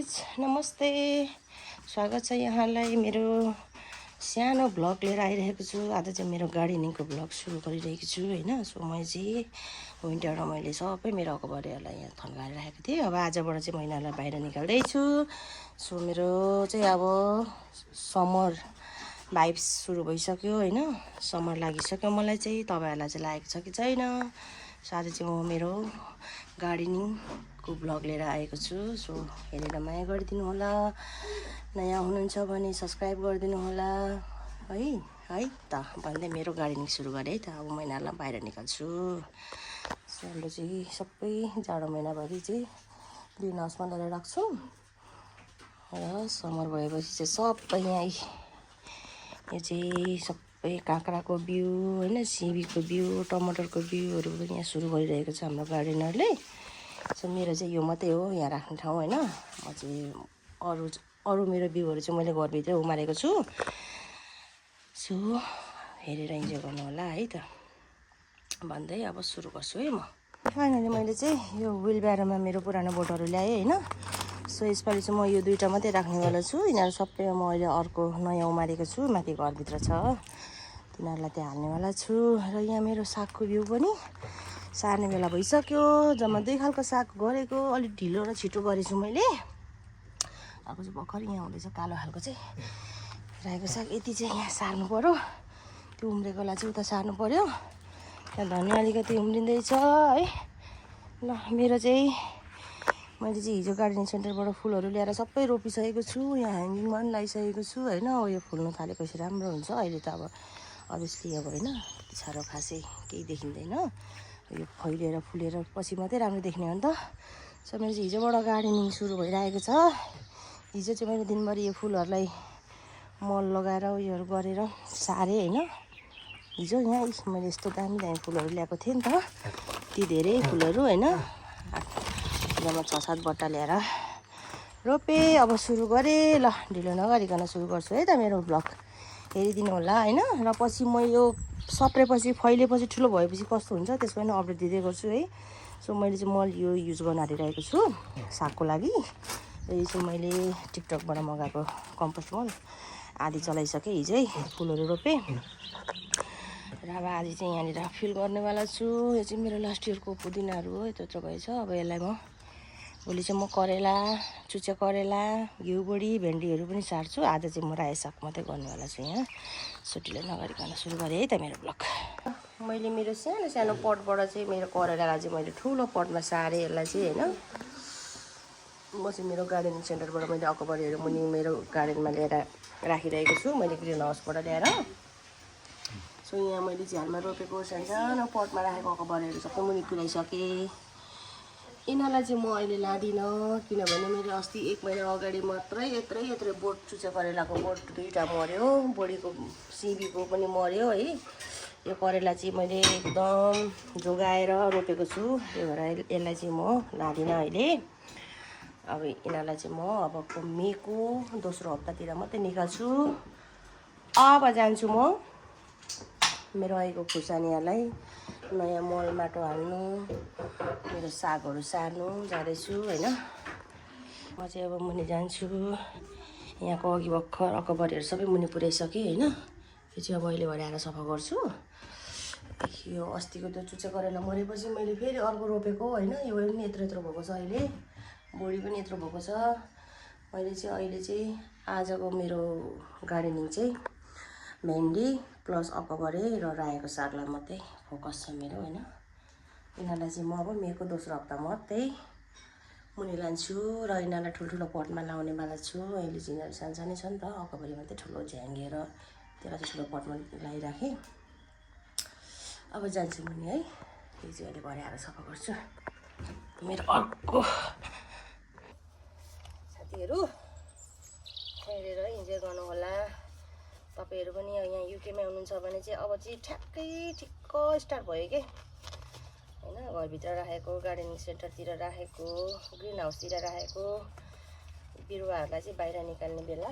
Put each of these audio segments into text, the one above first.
Guys, नमस्ते। स्वागत छ यहाँलाई मेरो सानो भ्लग लिएर आइरहेको छु। आज चाहिँ मेरो गार्डनिङको भ्लग सुरु गरिरहेको छु हैन। सो म चाहिँ विन्टरमा मैले सबै मेरो अकबरहरूलाई यहाँ थन्काएर राखेको थिएँ। अब आजबाट चाहिँ म यिनीहरूलाई बाहिर निकाल्दैछु। सो मेरो चाहिँ अब समर भाइब्स सुरु भइसक्यो हैन। समर लागिसक्यो मलाई चाहिँ। तपाईँहरूलाई चाहिँ लागेको छ कि छैन? सो आज चाहिँ म मेरो गार्डनिङको भ्लग लिएर आएको छु। सो हेरेर माया गरिदिनु होला। नयाँ हुनुहुन्छ भने सब्सक्राइब गरिदिनु होला है त भन्दै मेरो गार्डनिङ सुरु गरेँ है त। अब म यिनीहरूलाई बाहिर निकाल्छु। सो हाम्रो चाहिँ सबै जाडो महिनाभरि चाहिँ ग्रिन हाउसमा लिएर राख्छौँ र समर भएपछि चाहिँ सबै यहाँ यो चाहिँ सबै काँक्राको बिउ हैन, सिमीको बिउ, टमाटरको बिउहरू पनि यहाँ सुरु गरिरहेको छ हाम्रो गार्डनरले। सो मेरो चाहिँ यो मात्रै हो यहाँ राख्ने ठाउँ हैन। म चाहिँ अरू मेरो बिउहरू चाहिँ मैले घरभित्रै उमारेको छु। सो हेरेर इन्जोय गर्नु होला है त भन्दै अब सुरु गर्छु है म। फाइनली मैले चाहिँ यो विलब्यारोमा मेरो पुरानो बोटहरू ल्याएँ हैन। सो यसपालि चाहिँ म यो दुईवटा मात्रै राख्नेवाला छु। यिनीहरू सबै म अहिले अर्को नयाँ उमारेको छु, माथि घरभित्र छ, तिनीहरूलाई त्यहाँ हाल्नेवाला छु। र यहाँ मेरो सागको बिउ पनि सार्ने बेला भइसक्यो। जम्मा 2 खालको साग गरेको, अलिक ढिलो र छिटो गरेछु मैले। अब चाहिँ भर्खर यहाँ हुँदैछ कालो खालको चाहिँ रायोको साग। यति चाहिँ यहाँ सार्नु पर्यो, त्यो उम्रेकोलाई चाहिँ उता सार्नु पर्यो। त्यहाँ धनियाँ अलिकति उम्रिँदैछ है। ल मेरो चाहिँ मैले चाहिँ हिजो गार्डनिङ सेन्टरबाट फुलहरू ल्याएर सबै रोपिसकेको छु। यहाँ ह्याङ्गिङमा पनि लगाइसकेको छु होइन। अब यो फुल्नु थालेपछि राम्रो हुन्छ। अहिले त अब अभियसली अब होइन त्यति साह्रो खासै केही देखिँदैन। यो फैलिएर फुलेर पछि मात्रै राम्रो देख्ने हो नि त। सो मेरो चाहिँ हिजोबाट गार्डनिङ सुरु भइरहेको छ। हिजो चाहिँ मैले दिनभरि यो फुलहरूलाई मल लगाएर उयोहरू गरेर सारेँ होइन। हिजो यहाँ मैले यस्तो दामी दामी फुलहरू ल्याएको थिएँ नि त, ती धेरै फुलहरू होइन। जम्मा 6-7 बट्टा ल्याएर रोपेँ। अब सुरु गरेँ। ल ढिलो नगरिकन सुरु गर्छु है त मेरो भ्लग। हेरिदिनु होला होइन। र पछि म यो सप्रेपछि फैलेपछि ठुलो भएपछि कस्तो हुन्छ त्यसको पनि अपडेट दिँदै गर्छु है। सो मैले चाहिँ मल यो युज गर्न आँटिरहेको छु सागको लागि। र यो चाहिँ मैले टिकटकबाट मगाएको कम्पोस्ट मल आधी चलाइसकेँ हिजै। फुलहरू रोपेँ र अब आधी चाहिँ यहाँनिर फिल गर्नेवाला छु। यो चाहिँ मेरो लास्ट इयरको पुदिनाहरू हो, यत्रो भएछ। अब यसलाई म भोलि चाहिँ म करेला, चुचे करेला, घिउबोडी, भेन्डीहरू पनि सार्छु। आज चाहिँ म रायो साग मात्रै गर्नेवाला छु यहाँ। सुटिलो नगरिकन सुरु गरेँ है त मेरो ब्लग। मैले मेरो सानो सानो पटबाट चाहिँ मेरो करेलालाई चाहिँ मैले ठुलो पटमा सारेँ यसलाई चाहिँ होइन। म चाहिँ मेरो गार्डनिङ सेन्टरबाट मैले अकबरहरू मुनि मेरो गार्डनमा ल्याएर राखिरहेको छु, मैले ग्रिन हाउसबाट ल्याएर। सो यहाँ मैले झ्यालमा रोपेको सानो पटमा राखेको अकबरहरू सबै मुनि पुऱ्याइसकेँ। यिनीहरूलाई चाहिँ म अहिले लादिनँ किनभने मैले अस्ति 1 महिना अगाडि मात्रै यत्रै बोट चुचे करेलाको बोट 2टा मऱ्यो, बोडीको सिमीको पनि मऱ्यो है। यो करेला चाहिँ मैले एकदम जोगाएर रोपेको छु, त्यही भएर यसलाई चाहिँ म लादिनँ अहिले। अब यिनीहरूलाई चाहिँ म अबको मेको दोस्रो हप्तातिर मात्रै निकाल्छु। अब जान्छु म मेरो आएको खुर्सानीहरूलाई नयाँ मल माटो हाल्नु, मेरो सागहरू सार्नु जाँदैछु होइन। म चाहिँ अब मुनि जान्छु। यहाँको अघि भर्खर अकबरहरू सबै मुनि पुऱ्याइसकेँ होइन। यो चाहिँ अब अहिले भरे आएर सफा गर्छु। यो अस्तिको त्यो चुचे करेला मरेपछि मैले फेरि अर्को रोपेको होइन। यो पनि यत्रो भएको छ अहिले, बोडी पनि यत्रो भएको छ। मैले चाहिँ अहिले चाहिँ आजको मेरो गार्डनिङ चाहिँ भेन्डी प्लस अकबरे र रायोको सागलाई मात्रै फोकस छ मेरो होइन। यिनीहरूलाई चाहिँ म अब मेको दोस्रो हप्ता मात्रै मुनि लान्छु र यिनीहरूलाई ठुल्ठुलो पटमा लाउनेवाला छु। अहिले चाहिँ यिनीहरू सानसानै छ नि त, अकबरी मात्रै ठुलो झ्याङ्गेर त्यसलाई चाहिँ ठुलो पटमा लगाइराखेँ। अब जान्छु मुनि है। यो चाहिँ अहिले भरे आएर सफा गर्छु। मेरो अर्को साथीहरू हेरेर इन्जोय गर्नु होला। तपाईँहरू पनि यहाँ युकेमा हुनुहुन्छ भने चाहिँ अब चाहिँ ठिक्क स्टार्ट भयो कि होइन। घरभित्र राखेको, गार्डनिङ सेन्टरतिर राखेको, ग्रिन हाउसतिर राखेको बिरुवाहरूलाई चाहिँ बाहिर निकाल्ने बेला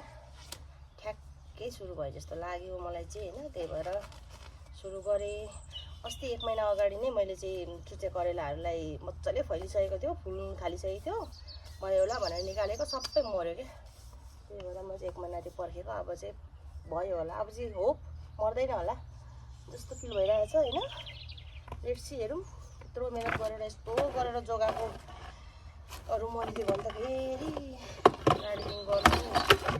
ठ्याक्कै सुरु भयो जस्तो लाग्यो मलाई चाहिँ होइन। त्यही भएर सुरु गरेँ। अस्ति 1 महिना अगाडि नै मैले चाहिँ चुचे करेलाहरूलाई मजाले फैलिसकेको थियो, फुल्नु थालिसकेको थियो। भयो होला भनेर निकालेको सबै मऱ्यो क्या। त्यही भएर म चाहिँ 1 महिना त्यो पर्खेको। अब चाहिँ भयो होला, अब चाहिँ होप मर्दैन होला जस्तो फिल भइरहेछ होइन। लेट्स सी हेरौँ। यत्रो मेहनत गरेर यस्तो गरेर जोगाएको अरू मरिदियो भने त फेरि गार्डनिङ गर्नु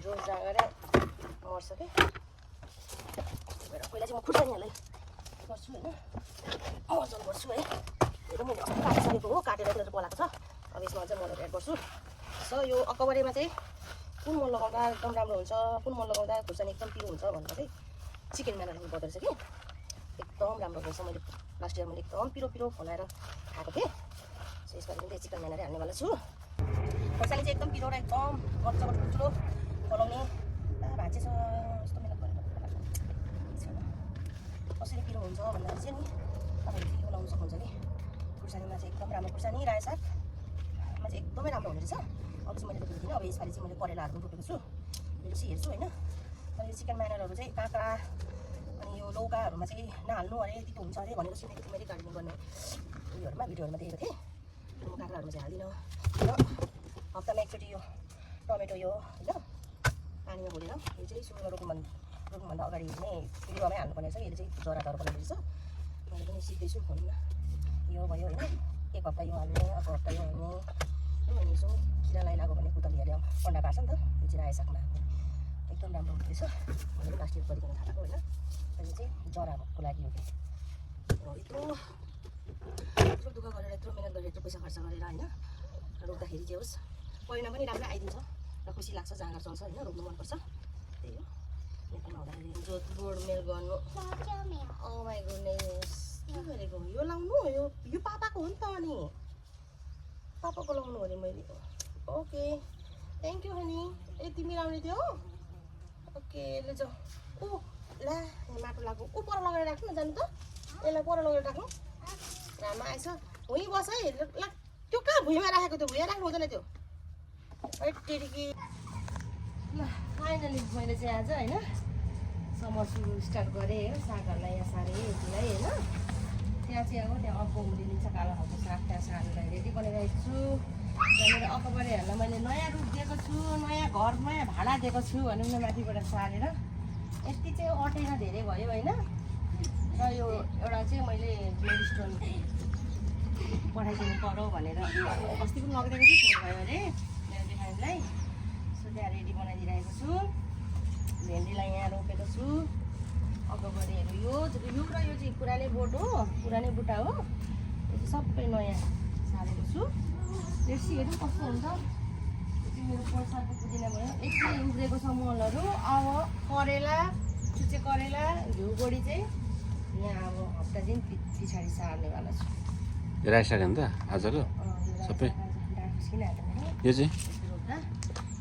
जोस जाँगर मर्छ क्या। त्यही भएर पहिला चाहिँ म खुर्सानीहरूलाई गर्छु होइन, मजाले गर्छु है। हेरौँ मैले अस्ति काटिसकेको हो, काटेर त्यो पलाएको छ। अब यसमा चाहिँ मलहरू एड गर्छु। सो यो अकबरेमा चाहिँ कुन मल लगाउँदा एकदम राम्रो हुन्छ, कुन मल लगाउँदा खुर्सानी एकदम पिरो हुन्छ भनेर चाहिँ चिकन म्यानर लेख्नु पर्दो रहेछ कि एकदम राम्रो रहेछ। मैले लास्ट इयर मैले एकदम पिरो पिरो बनाएर खाएको थिएँ। सो यसमा पनि त्यही चिकन म्यानरै हाल्नेवाला छु। खुर्सानी चाहिँ एकदम पिरो र एकदम मजाको ठुल्ठुलो बनाउने भाँचे छ। यस्तो मेहनत गरेर कसरी पिरो हुन्छ भन्दाखेरि चाहिँ नि तपाईँले पिरो लाउनु सक्नुहुन्छ कि खुर्सानीमा चाहिँ एकदम राम्रो। खुर्सानी रायो सागमा चाहिँ एकदमै राम्रो हुने रहेछ। अब चाहिँ मैले रोपेको थिइनँ, अब यसपालि चाहिँ मैले करेलाहरू रोपेको छु। मैले चाहिँ हेर्छु होइन। तर यो चिकन म्यानरहरू चाहिँ काँक्रा अनि यो लौकाहरूमा चाहिँ नहाल्नु अरे तितो हुन्छ अरे भनेर सुनेको थिएँ मैले गार्डनिङ गर्ने उयोहरूमा भिडियोहरूमा देखेको थिएँ। म काँक्राहरूमा चाहिँ हाल्दिनँ र हप्तामा एकचोटि यो टमेटो यो होइन पानीमा घोलेर यो चाहिँ सुरुमा रोप्नुभन्दा अगाडि नै बिरुवामै हाल्नुपर्ने रहेछ। यसले चाहिँ जरा पर्ने रहेछ। मैले पनि सिक्दैछु फोनमा। यो भयो होइन, 1 हप्ता यो हाल्ने, अर्को हप्ता यो हाल्ने। अनि यसो किरालाई लाग्यो भने पुतलीहरूले अन्डा पार्छ नि त। यो चाहिँ रायो सागमा एकदम राम्रो हुँदो रहेछ। मैले लास्ट इयर गरिकन थालेको होइन। अहिले चाहिँ जराको लागि हो कि यत्रो दुःख गरेर यत्रो मिहिनेत गरेर यत्रो पैसा खर्च गरेर होइन रोप्दाखेरि जे होस् परिणाम पनि राम्रै आइदिन्छ र खुसी लाग्छ। जाँगर चल्छ होइन, रोप्नु मनपर्छ। त्यही हो। नेपालमा हुँदाखेरि जोत गोडमेल गर्नु ओ माई गुडनेस के गरेको यो लाउनु यो पापाको हो नि त। अनि पापाको लाउनु हो नि मैले। Okay thank you honey. ए तिमी लाउने थियो ओके ल जाऊ। ऊ ला माटो लाग्यो। ऊ पर लगाएर राख्नु न जानु त। यसलाई पर लगाएर राख्नु घाममा आएछ। भुइँ बस है ल। त्यो कहाँ भुइँमा राखेको त्यो भुइँ राख्नु हुँदैन त्यो है टेरिकी। ल फाइनली मैले चाहिँ आज होइन समर सुरु स्टार्ट गरेँ हो। सागहरूलाई यहाँ सारेँ यतिलाई होइन। त्यहाँ चाहिँ अब त्यहाँ अर्को उम्रिन्छ कालो खालको साग, त्यहाँ सार्नुलाई रेडी बनाइरहेको छु। त्यहाँ मेरो अकबरेहरूलाई मैले नयाँ रुख दिएको छु, नयाँ घर नयाँ भाडा दिएको छु भनौँ न। माथिबाट सारेर यति चाहिँ अटेन धेरै भयो होइन। र यो एउटा चाहिँ मैले मेडिस्टोन पठाइदिनु पऱ्यो भनेर अस्ति पनि लगिदिएको छु, छोड भयो अरे मेरो देखाइलाई। सो त्यहाँ रेडी बनाइदिइरहेको छु। भेन्डीलाई यहाँ रोपेको छु। अकबरेहरू यो र यो चाहिँ पुरानै बोट हो, पुरानै बुट्टा हो। यो चाहिँ सबै नयाँ सारेको छु। त्यसै हेरौँ कस्तो हुन्छ। यो चाहिँ मेरो पैसाको पुदिना भयो। यति उब्रेको छ मलहरू। अब करेला चुचे करेला घिउबोडी चाहिँ यहाँ अब हप्ता दिन पछाडि सार्नेवाला छु। रायो साग नि त आजको सबै यो चाहिँ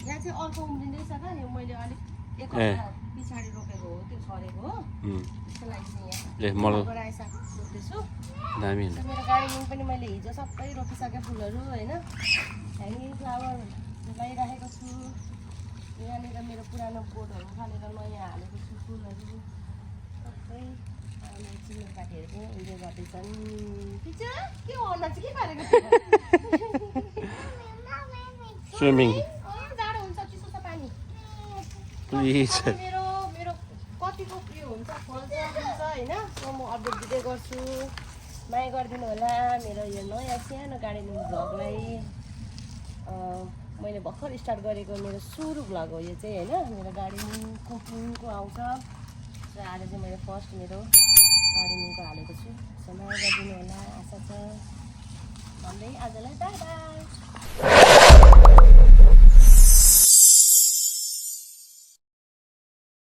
यहाँ चाहिँ अर्को उम्रिँदैछ त। यो मैले अलिक 1 हप्ता पछाडि रोपेको हो, त्यो छरेको हो। त्यसको लागि चाहिँ यहाँ रायो साग रोप्दैछु। दामी मेरो गार्डनिङ पनि मैले हिजो सबै रोपिसकेँ फुलहरू होइन। ह्याङ्गिङ फ्लावर लगाइराखेको छु। यहाँनिर मेरो पुरानो बोटहरू फालेर नयाँ हालेको छु फुलहरू सबै। चिल्लो पार्टीहरू पनि इन्जोय गर्दैछन्। के हो अन्डा चाहिँ के पारेको स्विमिङ जाडो हुन्छ चिसो छ पानी। प्लिज मेरो मेरो कतिको उयो हुन्छ फल्छ हुन्छ होइन। म अपडेट दिँदै गर्छु। माया गरिदिनु होला मेरो यो नयाँ सानो गार्डनिङ भ्लगलाई। मैले भर्खर स्टार्ट गरेको मेरो सुरु भ्लग हो यो चाहिँ होइन। मेरो गार्डनिङ कुकिङको आउँछ। र आज चाहिँ मैले फर्स्ट मेरो गार्डनिङको हालेको छु। सो माया गरिदिनु होला आशा छ भन्दै आजलाई बाई बाई।